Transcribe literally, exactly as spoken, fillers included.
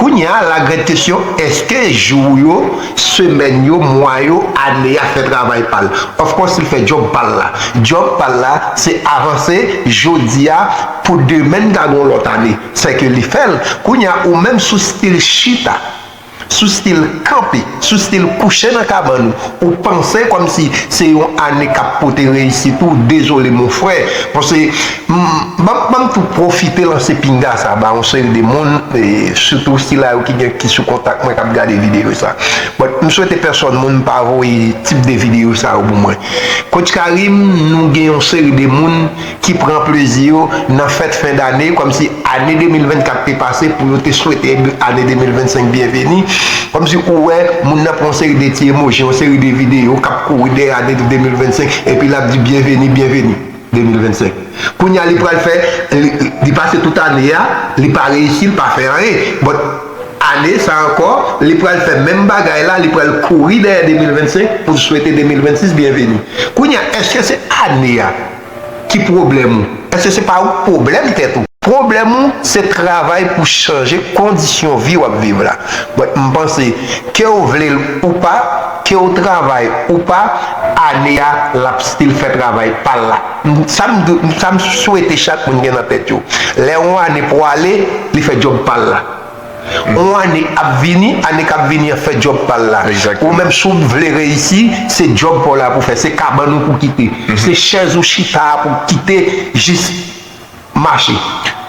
Kounye a, la grande question, èske jou yo, semèn yo, mwa yo, ane a fè travay pa l? Of course, li fè djòb pa l la. Djòb pa l la, se avanse jodi a pou demen n ta gen yon lòt ane. Sèke li fè l. Kounye a, ou menm sou stil chita, sou stil kanpe, sou stil kouche nan kabann ou, ou panse kòmsi se yon ane k ap pote reyisit ou, dezole mon frè. Paske, m, ban m tou pwofite lanse pinga sa ba yon seri de moun, e, sitou sila yo ki gen, ki sou kontak mwen, k ap gade videyo sa. But, m swete pèsòn moun pa voye tip de videyo sa yo pou mwen. Coach Karim, nou gen yon seri de moun ki pran plezi yo nan fèt fen dane, kòmsi ane de mil vennkat te pase pou yo te swete ane de mil vennsenk byenveni. Kòmsi ou wè moun nan pran yon seri de ti emoji, yon seri de videyo k ap kouri dèyè ane de mil vennsenk, epi l ap di byenveni, byenveni de mil vennsenk. Kounye a li pral fè, li, li pase tout ane a, li pa reyisi, li pa fè anyen. But ane sa ankò, li pral fè menm bagay la, li pral kouri dèyè de mil vennsenk pou l swete de mil vennsis byenveni. Kounye a, èske se ane a ki pwoblèm ou? Èske se pa ou k pwoblèm tèt ou? Pwoblèm ou, se travay pou chanje kondisyon vi w ap viv la. But m panse, ke w vle l ou pa, ke w travay ou pa, ane a, l ap still fè travay pa l la. M, sa m, sa m swete chak moun gen nan tèt yo. Lè yon ane pwale, li fè djòb pa l la. Yon ane ap vini, ane k ap vini an fè djòb pa l la. Ou menm, si w vle reyisi, se djòb pa w la pou fè, se kabann ou pou kite, se chèz ou chita a pou kite, jis mache.